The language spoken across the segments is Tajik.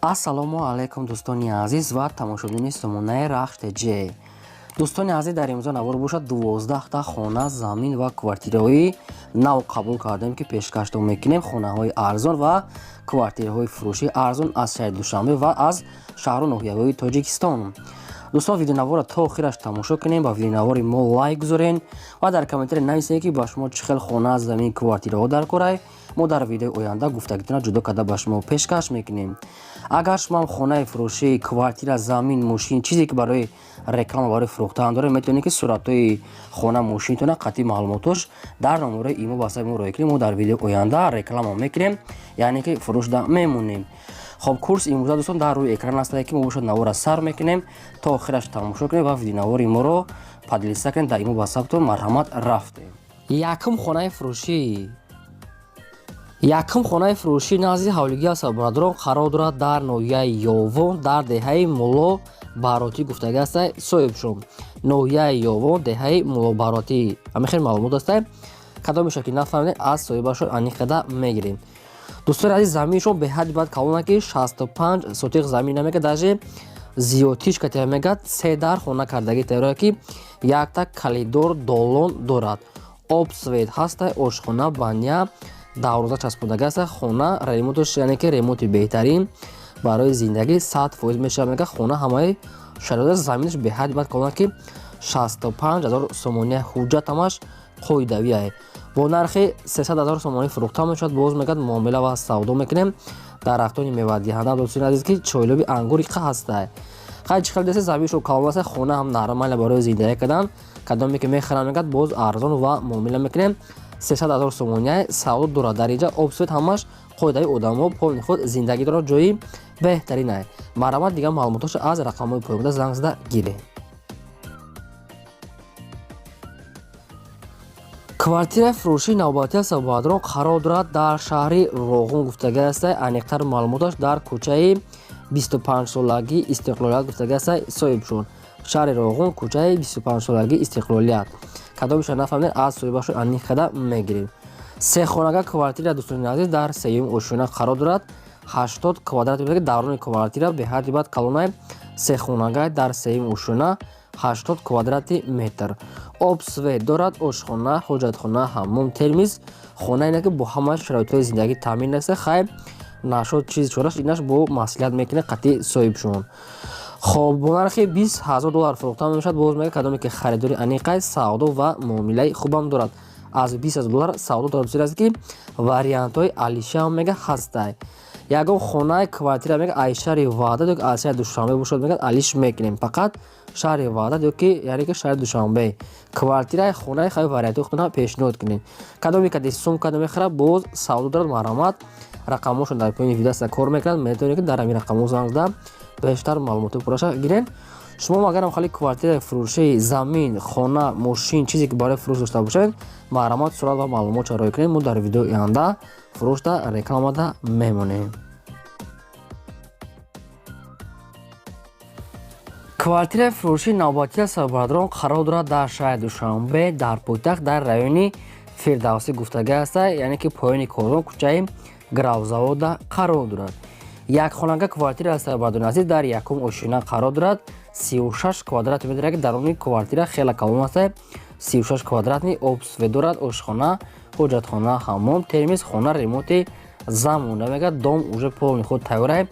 Ассалому алайкум, дӯстони азиз ва тамошобинони сомонаи Рахш ТЖ. Дӯстони азиз, дар имрӯза навор бошад, 12та хона, замин ва квартираҳои нав қабул кардем, ки пешкаштон мекунем. Хонаҳои арзон ва квартираҳои фурӯшии арзон аз шаҳри Душанбе ва аз шаҳру ноҳияҳои Тоҷикистон. Дӯстон, видеонаворро то охираш тамошо кунем, ба видеонавори мо лайк гузорен ва дар комментария нависед, ки ба шумо чӣ хел хона, замин, квартираҳо дар корай. Мо дар видеои оянда гуфтагитона ҷудо карда ба шумо пешкаш мекунем. Агар шумо ҳам хонаи фурӯшӣ, квартира, замин, мошин, чизе ки барои реклама, барои фурӯхтан доред, метавонед, ки суратҳои хона, мошинтона қатъи маълумотош дар номерои имо ватсапи мо роя кунем. Мо дар видеои оянда реклама мекунем, яъне ки фурӯшда мемонем. Хоб, курс имрӯза, дӯстон, дар рӯи экран астае, ки мо бошад навора сар мекунем, то охираш тамошо кунем ва видеонавори моро поделиться кунем дар имо ватсаптон. Марҳамат, рафтем. Якум хонаи фурӯшӣ. Якум хонаи фурӯшӣ назди ҳавлигӣ аст, бародарон, қарор дорад дар ноҳияи Ёвон, дар деҳаи Мулло Баротӣ гуфтага аста соҳибшон. Ноҳияи Ёвон, деҳаи Мулло Баротӣ. Ҳамин хел маълумот аста. Кадомеша ки нафаҳмидем, аз соҳибашон аниқ карда мегирем. Дӯстони азиз, заминшон беҳадди бад калона, ки 65 сотиқ замин намегад, даже зиёдтиш катия мегад. Се дар хона кардагӣ тайёра, ки якта калидор, долон дорад, об, свет ҳаста, ошхона, баня, дарвоза часпондага аста. Хона ремонташ, яъне ки ремонти беҳтарин, барои зиндагӣ 100% мешавад. Мега, хона ҳамаи шароит, заминаш беҳадди бад калона, ки 65 000 сомония, ҳуҷҷат ҳамаш қоидавие. Бо нархи 300 000 сомонӣ фурӯхта мешавад. Боз мегӯяд, муомила ва савдо мекунем. Дарахтони мевадиҳанда, дӯстони азиз, ки чойлоби ангури қа ҳастай. Хай, чӣ хел десе, заминшо калон аст, хона ҳам нормально барои зиндагӣ кардан. Кадоме ки мехарам, мегӯяд, боз арзон ва муомила мекунем. 300 000 сомония савдо дорад. Дар инҷа об, свет ҳамаш қоидаи, одамо полный худ зиндагӣ дорад, ҷои беҳтаринай. Марҳамат, дигар маълумотошо аз рақамҳои поёнбуда занг зада гиред. Квартираи фурӯшии навбатӣ аст, бародарон, қарор дорад дар шаҳри Роғун гуфтага аста. Аниқтар маълумоташ дар кӯчаи 25-солагии Истиқлолият гуфтага аста соҳибшон. Шаҳри Роғун, кӯчаи 25-солагии Истиқлолият. Кадомеша нафаҳмидем, аз соҳибашон аниқ карда мегирем. Сехонага квартира, дӯстони азиз, дар сеюм ошёна қарор дорад, 80 квадрат метр. Даврони квартира беҳадди бад калонай, сехонага дар сеюм ошёна, 80 квадрати метр, об, свет дорад, ошхона, ҳоҷатхона, ҳаммом, термиз. Хона ине, ки бо ҳама шароитҳои зиндагӣ таъмин аст. Хай, нашод чиз чораш инаш бо маслиҳат мекунад қатъи соҳибшон. Хоб, бо нархи 20 000 доллар фурӯхта мешавад. Боз мега, кадоме ки харидори аниқай, савдо ва муомилаи хубам дорад, аз 20 000 доллар савдо дорад. Дӯстони азиз, ки вариантҳои алишаам мега ҳастай. Ягон хонаи квартира, мега, аз шаҳри Ваҳдат ё аз шаҳри Душанбе бошад, мега, алиш мекунем. Фақат шаҳри Ваҳдат ё ки, яъне ки, шаҳри Душанбе квартираи, хонаи, хай, вариантҳои худтона пешниҳод кунед. Кадоме кади сум када мехарад, боз савдо дорад. Марҳамат, рақамҳошон дар поёни видео аста, кор мекунад. Метавонед, ки дар ҳамин рақамҳо занг зада, бештар маълумоти пурраша гиред. Шумо агарам хали квартираи фурӯшии, замин, хона, мошин, чизе ки барои фурӯш дошта бошед, марҳамат, сурат ва маълумотшо роя кунед. Мо дар видеои оянда фурӯшда рекламада мемонем. Квартираи фурӯшии навбатӣ аст, бародарон, қарор дорад дар шаҳри Душанбе, дар пойтахт, дар райони Фирдавсӣ гуфтага аста, яъне ки поёни корвон, кӯчаи Гравзавода қарор дорад. Якхонага квартира аст, бародарони азиз, дар якум ошёна қарор дорад, 36 квадрати метр. Даруни квартира хеле калон аст, 36 квадратный, об, свет дорад, ошхона, ҳоҷатхона, ҳаммом, термиз. Хона ремонти замона, мега, дом уже полный худ тайёрай,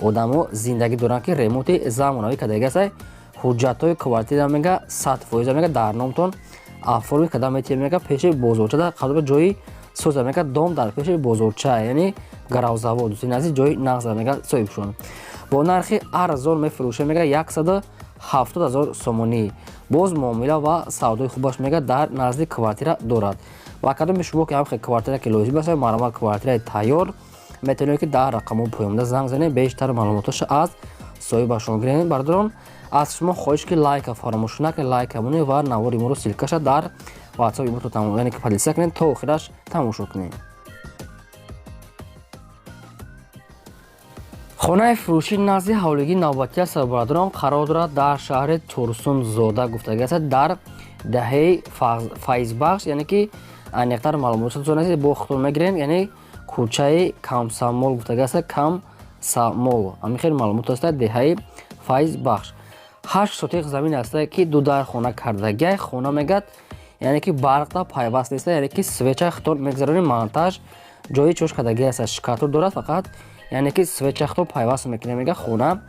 одамо зиндагӣ доранд, ки ремонти замонавӣ кардагӣ аст. Ҳуҷҷатҳои квартира, мега, 100%, мега, дар номтон оформить карда метиҳем. Мега, пеши бозорчада қарор, ҷои соза. Мега, дом дар пеши бозорча, яъне Гаравзавод, дӯстони азиз, ҷои нағза. Мега, соҳибшон бо нархи арзон мефурӯшад, мега, 170 000 сомонӣ. Боз муомила ва савдои хубаш, мега, дар назди квартира дорад. Ва кадоми шумо ки ҳамхел квартира ки лозим аст, марҳамат, квартираи тайёр, метавонед, ки дар рақамҳои поёнда занг занед, бештар маълумотошо аз соҳибашон гиред. Бародарон, аз шумо хоҳиш, ки лайка фаромӯш накунед, лайка монед ва навори моро ссылкаша дар ватсап имо, яъне ки поделиться кунед, то охираш тамошо кунед. Хонаи фурӯшӣ назди ҳавлигии навбатӣ аст, бародарон, қарор дорад дар шаҳри Турсунзода гуфтагӣ аст, дар даҳаи Файзбахш, яъне ки аниқтар маълумотшо бо худтон мегиред, яъне кӯчаи Камсамол гуфтагӣ аст. Кам Самол. Ҳамин хел маълумот аста, деҳаи Файзбахш. 8 сотиқ замин аста, ки ду дар хона кардагиай. Хона мегӯяд, яъне ки барқда пайваст неста, яъне ки свеча хитон мегзаронем, монтаж ҷои чош кардаги аста, шкатур дорад фақат, яъне ки свеча хитон пайваст мекунем, мега хона,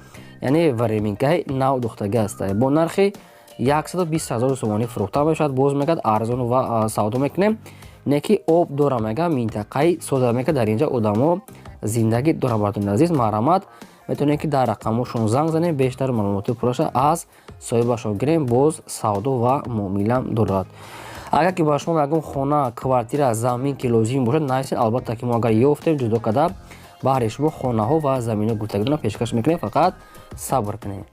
яъне временкаи нав духтаги аста. Бо нархи 120 000 сомонӣ фурӯхта мешавад. Боз мегӯяд, арзон ва савдо мекунем, не ки об дора, мега минтақаи сода, мега дар инҷа одамо зиндагӣ доранд. Бардони азиз, марҳамат, метавонем ки дар рақамҳошон занг занем, бештар маълумоти пурраша аз соҳибашон гирем. Боз савдо ва муомилам дорад. Агар ки ба шумо ягон хона, квартира, замин ки лозим бошад, нависед. Албатта ки мо агар ёфтем, ҷудо карда баҳри шумо хонаҳо ва заминҳо гуфтагидона пешкаш мекунем, фақат сабр кунем.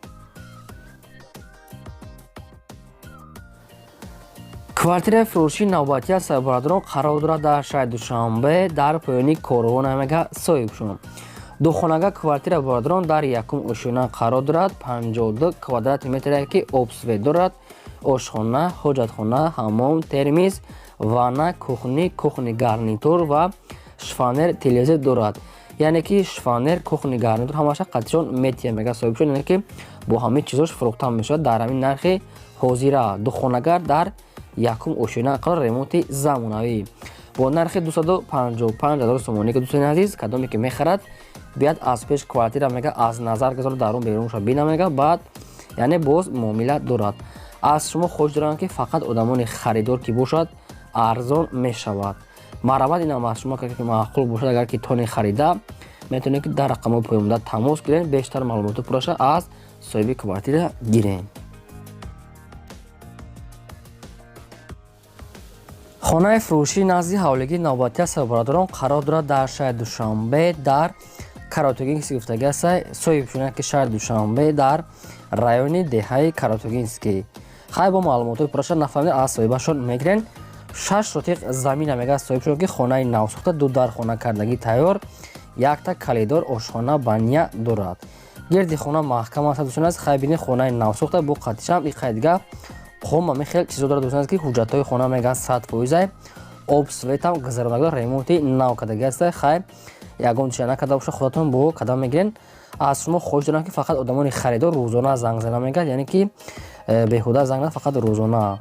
Квартираи фурӯшии навбатӣ аст, бародарон, қарор дорад дар шаҳри Душанбе, дар поёни корвон, мега соҳибшон. Духонага квартира, бародарон, дар якум ошёна қарор дорад, 52 квадрати метре, ки обсвет дорад, ошхона, ҳоҷатхона, ҳаммом, термис, ванна, кухни, кухни гарнитур ва шифонер, телевизор дорад. Яъне ки шифонер, кухни гарнитур ҳамаша қатишон метия, мега соҳибшон, яъне ки бо ҳамин чизош фурӯхта мешавад дар ҳамин нархи ҳозира. Духонагар дар якум ошёна қарор, ремонти замонавӣ, бо нархи 255 000 сомонӣ. Ки дӯстони азиз, кадоме ки мехарад, бияд аз пеш квартира, мега, аз назар гузорад, дарун берунша бина, мега, баъд яъне боз муомила дорад. Аз шумо хоҳиш дорам, ки фақат одамони харидор ки бошад, арзон мешавад. Марҳамат, инам аз шумо ки маъқул бошад, агар ки тони харида метавонед, ки дар рақамҳои поёнмуда тамос гиред, бештар маълумоти пурраша аз соҳиби квартира гиред. Хонаи фурӯшии назди ҳавлигии навбатӣ аст, бародарон, қарор дорад дар шаҳри Душанбе, дар Каротугинский гуфтагӣ аст соҳибшуна, ки шаҳри Душанбе, дар райони деҳаи Каротугинский. Хай, бо маълумотҳои пурраша нафаҳмид, аз соҳибашон мегирен. 6 сотиқ замина, мега соҳибшон, ки хонаи навсохта, ду дар хона кардагӣ тайёр, якта калидор, ошхона, баня дорад. Гирди хона маҳкам аст, дӯстон аст. Хай, бинед, хонаи навсохта бо қатишам иқай дига қом ҳамин хел чизо дорад, дӯстон аст, ки ҳуҷҷатҳои хона, мегӯянд, 100%, об светам гузаронагӣ, ремонти нав кардагӣ аст. Хай, ягон чиза накарда боша, худатон бо кадам мегирен. Аз шумо хоҳиш дорам, ки фақат одамони харидор рӯзона занг зана, мегӯяд, яъне ки беҳуда занг на, фақат рӯзона.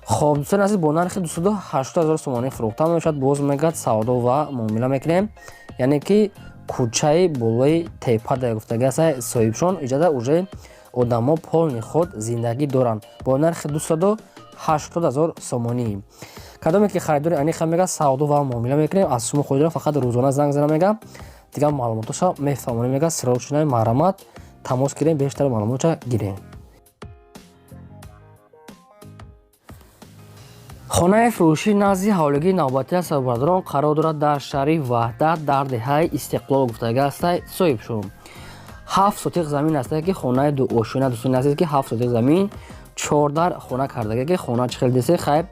Хоб, дӯстони азиз, бо нархи 280 000 сомонӣ фурӯхта мешавад. Боз мегӯяд, савдо ва муомила мекунем, яъне ки кӯчаи болои тепа гуфтагӣ аст соҳибшон, иҷоза уже одамо полный худ зиндагӣ доранд. Бо нархи 280 000 сомонӣ, кадоме ки харидори аниқа, мега, савдо ва муомила мекунем. Аз шумо хоҳиш дорам, фақат рӯзона занг зана, мега, дигар маълумотоша мефаҳмонем, мега, срочно марҳамат, тамос гирем, бештар маълумотша гирем. Хонаи фурӯшии назди ҳавлигии навбатӣ аст, бародарон, қарор дорад дар шаҳри Ваҳдат, дар деҳаи Истиқлол гуфтагӣ аст соҳибшон. 7 сотиқ замин аст, ки хонаи дуошёна, дӯстони азиз, ки 7 сотиқ замин, чордар хона кардага, ки хона чӣ хел десе. Хай,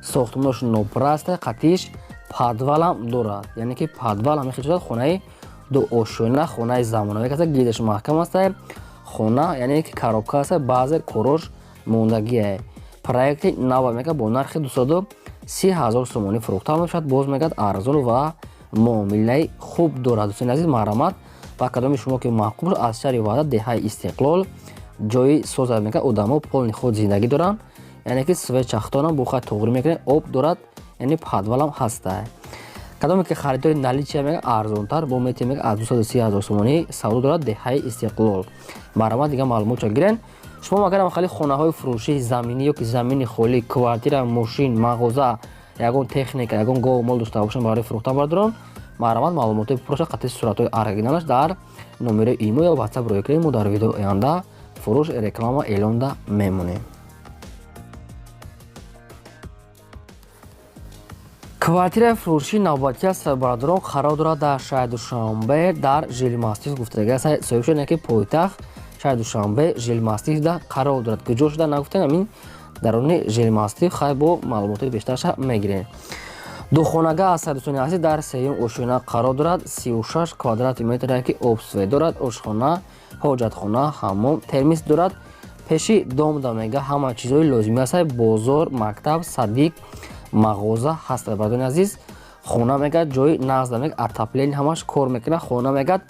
сохтмонош нопура аст, қатиш подвалам дорад, яъне ки подвал ҳамин хел шудад. Хонаи дуошёна, хонаи замонавӣ аст, гирдаш маҳкам аст хона, яъне ки коробка аст, баъзе корош мондагие. Проекти нава, мега, бо нархи 230 000 сомонӣ фурӯхта мешавад. Боз мегӯяд, арзон ва муомилаи хуб дорад. Дӯстони азиз, марҳамат, ба кадоми шумо ки маъқул, аз шаҳри Ваҳдат, деҳаи Истиқлол, ҷои созад, мега, одамо полный худ зиндагӣ доранд, яъне ки свет чахтонам бо хай туғрӣ мекунед, об дорад, яъне подвалам ҳаста. Кадоме ки харидори наличия, мега, арзонтар бо мети, мега, аз 230 000 сомонӣ савдо дорад, деҳаи Истиқлол. Марҳамат, дигар маълумотшо гирен. Шумо агарам хали хонаҳои фурӯшии заминӣ ё ки замини холӣ, квартира, мошин, мағоза, ягон техника, ягон гову мол дошта бошанд барои фурӯхтан, бардорон, марҳамат, маълумотҳои пурраша қатъи суратҳои оригиналаш дар номерои имо ё ватсап рӯя кунед. Мо дар видеои оянда фурӯш, реклама эълонда мемонем. Квартираи фурӯшии навбатӣ аст, бародарон, қарор дорад дар шаҳри Душанбе, дар Жилмастив гуфтагӣ аст соҳибшон, яке пойтахт шаҳри Душанбе, Жилмастивда қарор дорад. Куҷо шуда нагуфтем, ҳамин даруни Жилмастив. Хай, бо маълумотҳои бештарша мегирем. Духонага аст, дӯстони азиз, дар сеюм ошёна қарор дорад, 36 квадрати метре, ки обсвет дорад, ошхона, ҳоҷатхона, ҳаммом, термис дорад. Пеши домда, мега, ҳама чизҳои лозимӣ аст, бозор, мактаб, садик, мағоза ҳаст. Бародарони азиз, хона, мегӯяд, ҷои нағз, мега, отопление ҳамаш кор мекунад. Хона, мегӯяд,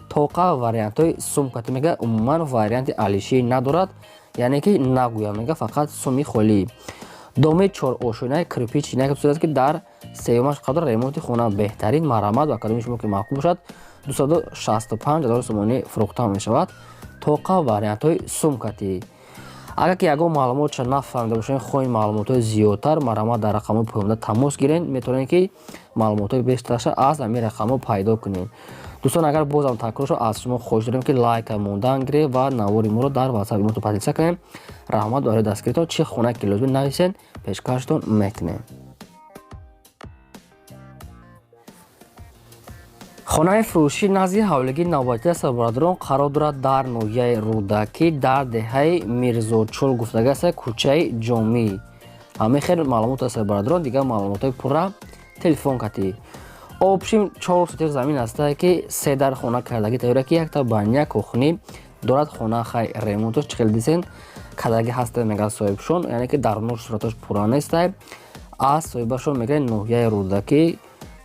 Тоқа вариантҳои сумкати мега, умуман варианти алишӣ надорад, яъне ки нагӯям мега, фақат суми холӣ. Доми чорошонаи кирпичи аст, ки дар сеюмаш қадр ремонти хона беҳтарин. Марҳамат, ба кадоми шумо ки маъқул бошад, 265 ҳазор сомонӣ фурӯхта мешавад, тоқа вариантҳои сумкатӣ. Агар ки ягон маълумотша нафаҳмида бошед, хоҳед маълумотҳои зиёдтар, марҳамат, дар рақамҳои поёнда тамос гиред, метавонед ки маълумотҳои бештарша аз ҳамин рақамҳо пайдо кунед. Дӯстон, агар бозам такрор шуд, аз шумо хоҳиш дорем, ки лайка мондан гиред ва навори моро дар ватсап имо поделиться кунем. Раҳмат барои дастгиритон. Чӣ хона ки лозим, нависед, пешкаштон мекунем. Хонаи фурӯшӣ назди ҳавлигии навбатӣ аст, бародарон, қарор дорад дар ноҳияи Рӯдакӣ, дар деҳаи Мирзочол гуфтага аст, кӯчаи Ҷомӣ. Ҳамин хел маълумот аст, бародарон, дигар маълумотҳои пурра телефон катӣ. Общим 4 сотих замин астае, ки се дар хона кардагӣ тайёра, ки якта баня, кухни дорад. Хона хай ремонтош чӣ хел дисен кардагӣ ҳаста, мега соҳибшон, яъне ки дарунош суратош пурра нестай. Аз соҳибашон мегӯяд, ноҳияи Рӯдакӣ,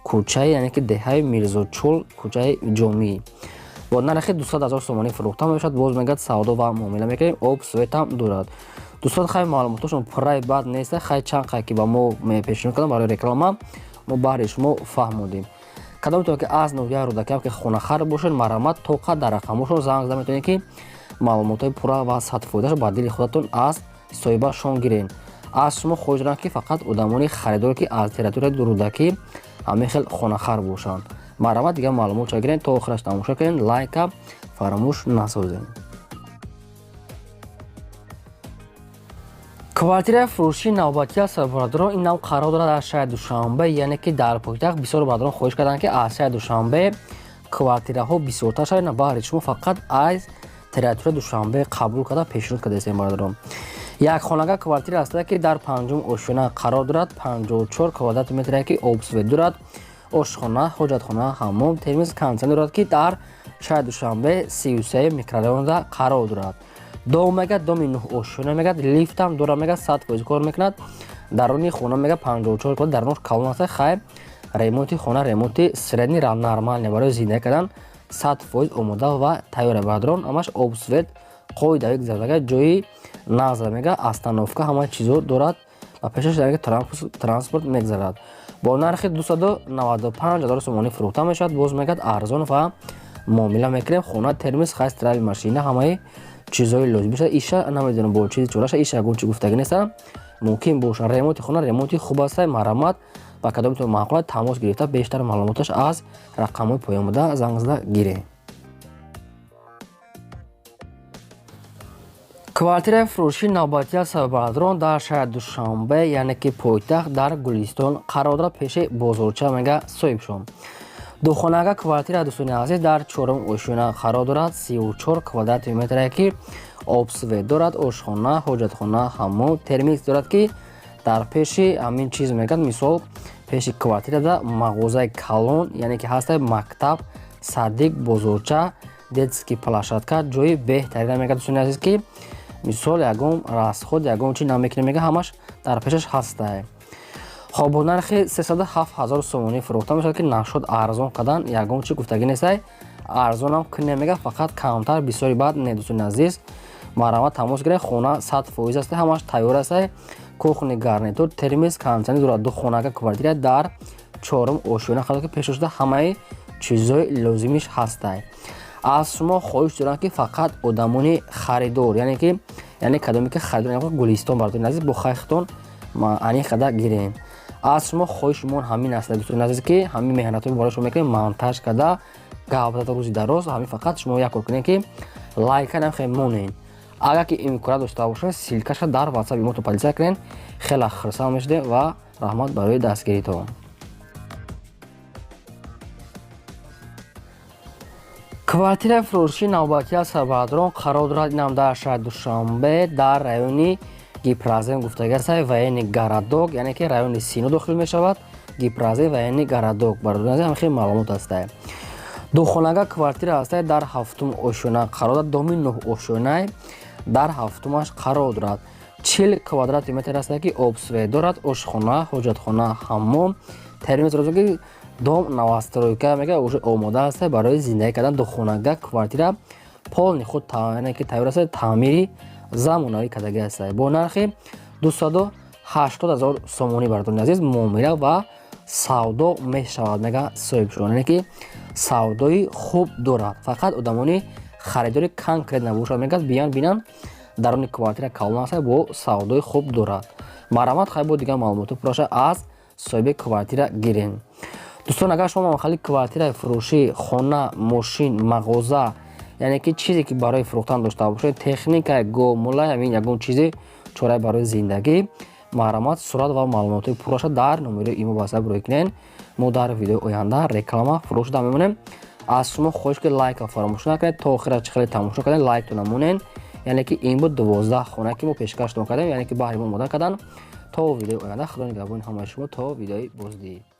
кӯчаи, яъне ки деҳаи Мирзочул, кӯчаи Ҷомӣ, бо нархи 200 ҳазор сомонӣ фурӯхта мешавад. Боз мегӯяд, савдо ва муомила мекунем, об светам дорад. Дӯстон, хай маълумотошон пурраи бад неста, хай чанд қай ки ба мо пешниҳод кардам барои реклама, мо баҳри шумо фаҳмодем. Кадомтон ки аз ноҳияи Рӯдакиам ки хонахар бошед, марҳамат, тоқа дар рақамҳошон занг зада метавонед, ки маълумотҳои пурра ва садфоидааш ба дили худатон аз соҳибашон гиред. Аз шумо хоҳиш дорам, ки фақат одамони харидор, ки аз территорияи Рӯдакӣ ҳамин хел хонахар бошанд. Марҳамат, дигар маълумотша гиред, то охираш тамошо кунед, лайка фаромӯш насозед. Квартираи фурӯшии навбатӣ аст, бародарон, ин нав қарор дорад дар шаҳри Душанбе, яъне ки дар пойтахт. Бисёр бародарон хоҳиш карданд, ки аз шаҳри Душанбе квартираҳо бисёртар шавад. Баҳри шумо фақат аз территорияи Душанбе қабул карда пешниҳод кардаистем, бародарон. Як хонага квартира аст, ки дар панҷум ошёна қарор дорад, 54 квадрати метре, ки обсвет дорад, ошхона, ҳоҷатхона, ҳаммом, термиз, кондитсионер дорад, ки дар шаҳри Душанбе, 33 микрорайонда қарор дорад. Дом мегӯяд, доми нӯҳ ошёна мегӯяд, лифтам дорад, мегӯяд, 100% кор мекунад. Даруни хона мегӯяд, 54 квадрат дарунаш калон аст. Хай ремонти хона ремонти средний, нормальный, барои зиндагӣ кардан 100% омода ва тайёра, бародарон. Ҳамаш обсвет қоидави гузаронага, ҷои нағза мега, остановка, ҳама чизо дорад ва пешаш транспорт мегзарад. Бо нархи 295 ҳазор сомонӣ фурӯхта мешавад. Боз мегӯяд, арзон ва муомила мекунем. Хона термиз, хай стиральный машина, ҳамаи чизҳои лозим бошад. Иша намедонам бо чизи чораша, иша ягон чи гуфтагӣ неста, мумкин бошад. Ремонти хона ремонти хуб аст. Марҳамат, ба кадомитон маъқул, тамос гирифта, бештар маълумоташ аз рақамҳои поён буда занг зада гиред. Квартираи фурӯшии навбатӣ аст, бародарон, дар шаҳри Душанбе, яъне ки пойтахт, дар Гулистон қарор дорад, пеши бозорча, мега соҳибшон. Духонага квартира, дӯстони азиз, дар чорум ошёна қарор дорад, 34 квадрати метре, ки обсвет дорад, ошхона, ҳоҷатхона, ҳаммом, термикс дорад, ки дар пеши ҳамин чиз мегӯяд, мисол, пеши квартирада мағозаи калон, яъне ки ҳаста, мактаб, садик, бозорча, детский площадка, ҷои беҳтарина мегӯяд, дӯстони азиз, ки мисол ягон расход, ягон чи намекунем, мега, ҳамаш дар пешаш ҳастае. Хоб, бо нархи 307 ҳазор сомонӣ фурӯхта мешавад, ки нашуд арзон кардан, ягон чи гуфтагӣ нестай, арзонам кунем, мега, фақат камтар, бисёри баъд не. Дӯстони азиз, марҳамат, тамос гиред. Хона 100% аст, ҳамаш тайёр аст, кухни гарнитур, термиз, кондитсионер дорад. Ду хонага квартира дар чорум ошёна қарор, ки пешо шуда ҳамаи чизҳои лозимиш ҳастай. Аз шумо хоҳиш дорам, ки фақат одамони харидор, яъне ки яъне кадоме ки харидор, Гулистон, бародари азиз, бо хайхтон аниқ карда гирем. Аз шумо хоҳишмон ҳамин аст, дӯстони азиз, ки ҳамин меҳнатҳои барои шумо мекунем, монтаж карда, гап зада, рӯзи дароз, ҳамин фақат шумо як кор кунед, ки лайка намхе монед. Агар ки имконият дошта бошед, ссылкаша дар ватсап имо поделиться кунед, хеле хурсанд мешудем ва раҳмат барои дастгиритон. Квартираи фурӯшии навбатӣ аст, бародарон, қарор дорад инам дар шаҳри Душанбе, дар райони Гипразем гуфтагиаст, военный городок, яъне ки райони Сино дохил мешавад, Гипразем, военный городок. Бародарон, ҳам хеле маълумот ҳастай. Духонага квартира ҳастай, дар ҳафтум ошёна қарор дорад, доми нӯҳ ошёнай, дар ҳафтумаш қарор дорад, 40 квадрати метр ҳастай, ки обсвет дорад, ошхона, ҳоҷатхона, ҳаммом, термиз, ки Дом новостройка, мега, уже омода аст барои зиндагӣ кардан. Духонага квартира полный худ, яъне ки тайёр аст, таъмири замонавӣ кардагӣ аст. Бо нархи 280 000 сомонӣ, бардорони азиз, муомила ва савдо мешавад, мега соҳибшон. Яъне ки савдои хуб дорад, фақат одамони харидори конкрет набошад, мегӯяд, биян, бинанд. Даруни квартира калон аст, бо савдои хуб дорад. Марҳамат, хай, бо дигар маълумоти пурраша аз соҳиби квартира гирем. Дӯстон, агар шумо махали квартираи фурӯшӣ, хона, мошин, мағоза, яъне ки чизе ки барои фурӯхтан дошта бошед, техника, гомула, ҳамин ягон чизе, чораи барои зиндагӣ, марҳамат, сурат ва маълумотҳои пурраша дар номерои имо WhatsApp рӯй кунед. Мо дар видеои оянда реклама фурӯш шуда мемонем. Аз шумо хоҳиш, ки лайка фаромӯш накунед. То охира чӣ хеле тамошо кардем, лайктона монед. Яъне ки ин буд 12 хона, ки мо пешкаштон кардем, яъне ки баҳри мо омода кардан. То видеои оянда, Худо нигаҳбони ҳамаи шумо, то видеои боздид.